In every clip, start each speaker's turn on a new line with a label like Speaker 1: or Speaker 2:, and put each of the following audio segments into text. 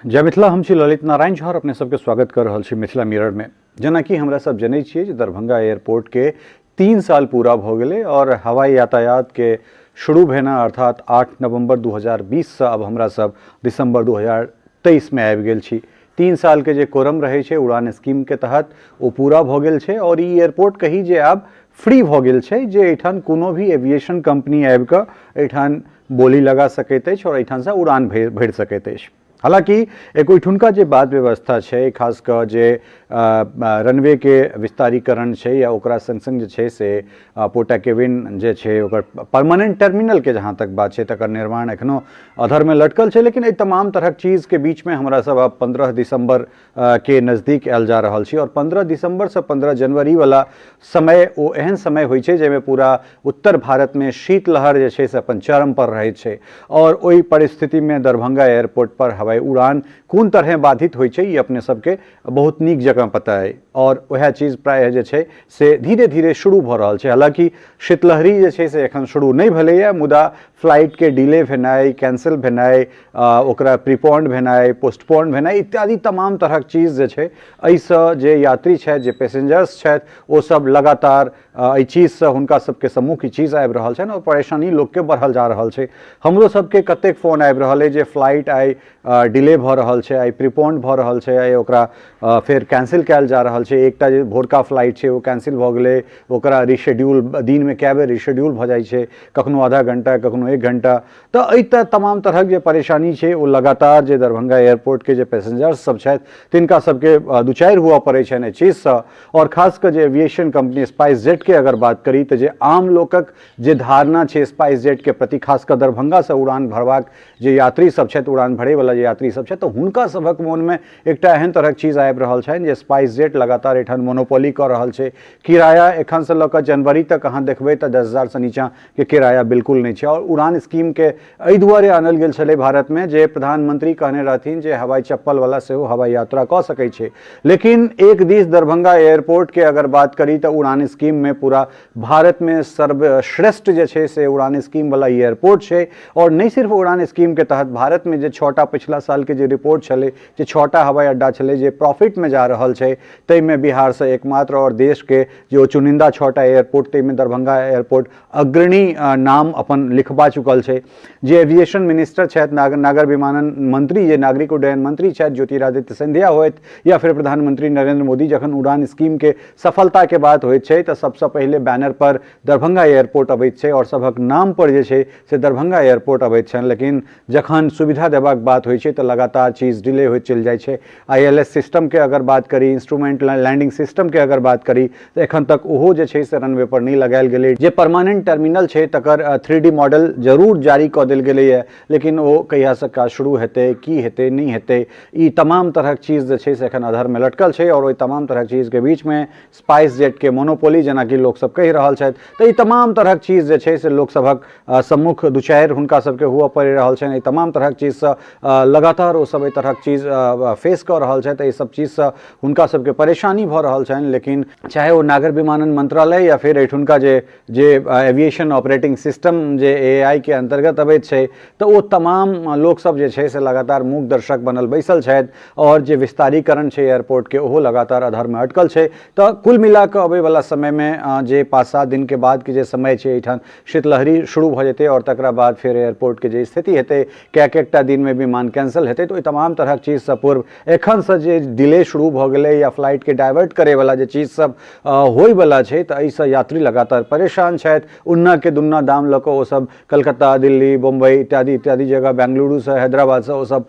Speaker 1: जय मिथिला। हम छी ललित नारायण झा और अपने सबके स्वागत कर रहल छी मिथिला मिरर में। जेनाकि हमरा सब जनै छियै जे दरभंगा एयरपोर्ट के 3 साल पूरा भऽ गेलै और हवाई यातायात के शुरू भेना अर्थात 8 नवंबर 2020 से अब हमरा सब दिसंबर 2023 में आबि गेल छी। 3 साल के जे कोरम रहै छै उड़ान स्कीम के तहत ओ पूरा भऽ गेल छै और ई एयरपोर्ट कही जे आब फ्री भऽ गेल छै, जे एहिठाम कोनो भी एविएशन कंपनी आबि कऽ एहिठाम बोली लगा सकैत अछि और एहिठामसँ उड़ान भरि सकैत अछि। हालांकि एक ओहिठुनका जे बात व्यवस्था छै, खास कऽ जे रनवे के विस्तारीकरण छै या ओकरा संग संग जे छै से पोर्टा केबिन जे छै ओकर परमानेंट टर्मिनल के जहाँ तक बात छै तकर निर्माण एखनो अधरमे लटकल छै। लेकिन एहि तमाम तरहक चीजके बीचमे हमरा सब आब 15 दिसंबर के नज़दीक आयल जा रहल छी और 15 दिसंबर से 15 जनवरी वाला समय ओ एहन समय होइ छै जाहिमे पूरा उत्तर भारतमे शीतलहर जे छै से अपन चरम पर रहै छै और ओहि परिस्थितिमे दरभंगा एयरपोर्ट पर हवाई उड़ान कोन तरहे बाधित होइ छै ई अपने सबके बहुत नीक जकाँ पता अइ और वएह चीज प्रायः जे छै से धीरे धीरे शुरू भऽ रहल छै। हालाँकि शीतलहरी जे छै से एखन शुरू नहि भेलैए, मुदा फ्लाइटके डिले भेनाइ, कैंसिल भेनाइ, ओकरा प्रीपोन्ड भेनाइ, पोस्टपोन्ड भेनाइ इत्यादि तमाम तरहक चीज जे छै एहिसँ जे यात्री छथि, जे पैसेंजर्स छथि, ओ सब लगातार एहि चीजसँ हुनका सबके सम्मुख ई चीज आबि रहल छनि और परेशानी लोकके बढ़ल जा रहल छै। हमरो सबके कतेक फोन आबि रहल अइ जे फ्लाइट आइ डिले भऽ रहल छै, आइ प्रीपोन्ड भऽ रहल छै, आइ ओकरा फेर कैंसिल कयल जा रहल छै। एकटा जे भोरका फ्लाइट छै ओ कैंसिल भऽ गेलै, ओकरा रिशेड्यूल दिनमे कए बेर रिशेड्यूल भऽ जाइ छै, कखनो आधा घंटा कखनो 1 घंटा। तऽ एहि तमाम तरहक जे परेशानी छै ओ लगातार जे दरभंगा एयरपोर्टके जे पैसेंजर्स सब छथि तिनका सबके दू चारि हुअ पड़ै छनि एहि चीजसँ। आओर खास कऽ जे एविएशन कंपनी स्पाइस जेटके अगर बात करी तऽ जे आम लोकक जे धारणा छै स्पाइस जेटके प्रति, खास कऽ दरभंगासँ उड़ान भरबाक जे यात्री सब छथि, उड़ान भरैवला जे यात्री सब छथि, तऽ हुनका सभक मोनमे एकटा एहन तरहक चीज आबि रहल छनि जे स्पाइस जेट लगातार एहिठाम मोनोपोली कऽ रहल छै। किराया एखनसँ लऽ कऽ जनवरी तक अहाँ देखबै तऽ 10,000सँ नीचाँके किराया बिल्कुल नहि छै। आओर उड़ान स्कीमके एहि दुआरे आनल गेल छलै भारतमे जे प्रधानमंत्री कहने रहथिन जे हवाई चप्पलवला सेहो हवाई यात्रा कऽ सकै छै। लेकिन एक दिस दरभंगा एयरपोर्टके अगर बात करी तऽ उड़ान स्कीममे पूरा भारतमे सर्वश्रेष्ठ जे छै से उड़ान स्कीमवला ई एयरपोर्ट छै। और नहि सिर्फ उड़ान स्कीमके तहत भारतमे जे 6टा पिछला सालके जे रिपोर्ट छलै जे 6टा हवाई अड्डा छलै जे प्रॉफिटमे जा रहल छै, ताहिमे बिहारसँ एकमात्र और देशके जे ओ चुनिंदा 6टा एयरपोर्ट ताहिमे दरभंगा एयरपोर्ट अग्रणी नाम अपन लिखबा चुकल छै। जे एविएशन मिनिस्टर छथि, नागर विमानन मंत्री, जे नागरिक उड्डयन मंत्री छथि ज्योतिरादित्य सिंधिया होथि या फिर प्रधानमंत्री नरेंद्र मोदी, जखन उड़ान स्कीमके सफलताके बात होइत छै तऽ सबसँ पहिले बैनर पर दरभंगा एयरपोर्ट अबैत छै और सभक नाम पर जे छै से दरभंगा एयरपोर्ट अबैत छनि। लेकिन जखन सुविधा देबाक बात होइ छै तऽ लगातार चीज डिले होइत चलि जाइ छै। ILS सिस्टमके अगर बात करी, इंस्ट्रूमेंट लैंडिंग सिस्टमके अगर बात करी तऽ एखन तक ओहो जे छै से रनवे पर नहि लगायल गेलै। जे परमानेंट टर्मिनल छै तकर 3D model जरूर जारी कऽ देल गेलैए, लेकिन ओ कहियासँ काज शुरू हेतै, की हेतै, नहि हेतै, ई तमाम तरहक चीज जे छै से एखन अधरमे लटकल छै। और ओहि तमाम तरहक चीजके बीचमे स्पाइस जेटके मोनोपोली जेनाकि लोकसब कहि रहल छथि, तऽ ई तमाम तरहक चीज जे छै से लोकसभक सम्मुख दू चारि हुनका सबके हुअ पड़ि रहल छनि। एहि तमाम तरहक चीजसँ लगातार ओ सब एहि तरहक चीज फेस कऽ रहल छथि, एहि सब चीजसँ हुनका सबके परेशानी भऽ रहल छनि। लेकिन चाहे ओ नागर विमानन मंत्रालय या फेर एहिठुनका जे जे एविएशन ऑपरेटिंग सिस्टम जे AI के अंतर्गत अबैत छै, तऽ ओ तमाम लोकसब जे छै से लगातार मूक दर्शक बनल बैसल छथि और जे विस्तारीकरण छै एयरपोर्टके ओहो लगातार अधरमे अटकल छै। तऽ कुल मिला कऽ अबैवला समयमे जे 5-7 दिनके बादके जे समय छै एहिठाम शीतलहरी शुरू भऽ जेतै और तकरा बाद फेर एयरपोर्टके जे स्थिति हेतै, कएक एकटा दिनमे विमान कैंसिल हेतै, तऽ ओहि तमाम तरहक चीजसँ पूर्व एखनसँ जे डिले शुरू भऽ गेलै या फ्लाइटके डाइवर्ट करैवला जे चीज सब होइवला छै, तऽ एहिसँ यात्री लगातार परेशान छथि। उन्नाके दुन्ना दाम लऽ कऽ ओसब कलकत्ता, दिल्ली, बम्बई इत्यादि इत्यादि जगह, बेंगलुरुसँ, हैदराबादसँ ओसब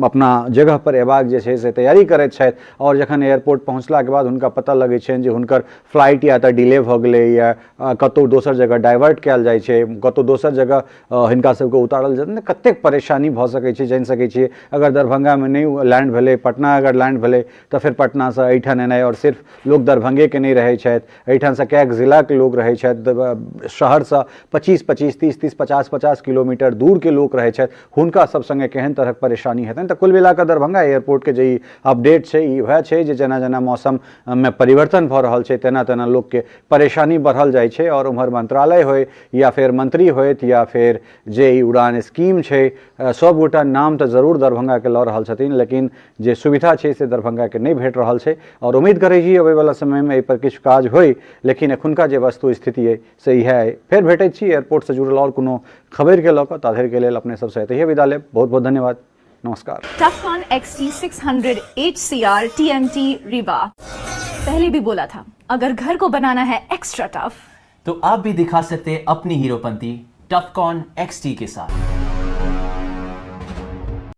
Speaker 1: अपना जगह पर अयबाक जे छै से तैयारी करैत छथि और जखन एयरपोर्ट पहुँचलाके बाद हुनका पता लगै छनि जे हुनकर फ्लाइट या तऽ डिले भऽ गेलै या कतहु दोसर जगह डाइवर्ट कयल जाइ छै, कतहु दोसर जगह हिनका सबके उतारल जेतनि, कतेक परेशानी भऽ सकै छै जानि सकै छियै। अगर दरभंगामे नहि लैंड भेलै, पटना अगर लैंड भेलै तऽ फेर पटनासँ एहिठाम एनाइ, आओर सिर्फ लोक दरभंगेके नहि रहै छथि, एहिठामसँ कएक जिलाके लोक रहै छथि, शहरसँ 25-25 30-30 50-50 किलोमीटर दूरके लोक रहै छथि, हुनका सब सङ्गे केहन तरहक परेशानी हेतनि। तऽ कुल मिलाकऽ दरभंगा एयरपोर्टके जे ई अपडेट छै ई वएह छै जे जेना जेना मौसममे परिवर्तन भऽ रहल छै तेना तेना जेना लोकके परेशानी बढ़ल जाइ छै आओर उम्हर मंत्रालय होय या फेर मंत्री होथि या फेर जे ई उड़ान स्कीम छै, सभगोटा नाम तऽ जरूर दरभंगाके लऽ रहल छथिन, लेकिन जे सुविधा छै से दरभंगाके नहि भेट रहल छै। आओर उम्मीद करै छी अबैवला समयमे एहिपर किछु काज होइ, लेकिन एखुनका जे वस्तु स्थिति अइ से इएह अइ। फेर भेटैत छी एयरपोर्टसँ जुड़ल आओर कोनो खबरिके लऽ कऽ, ताधरिके लेल अपने सबसँ एतहिए विदा लेब। बहुत बहुत धन्यवाद, नमस्कार।
Speaker 2: Tufcon XT600 HCR TMT Rewa। पहले भी बोला था, अगर घर को बनाना है एक्स्ट्रा टफ
Speaker 3: तो आप भी दिखा सकते हैं अपनी हीरोपंती टफकॉन XT के साथ।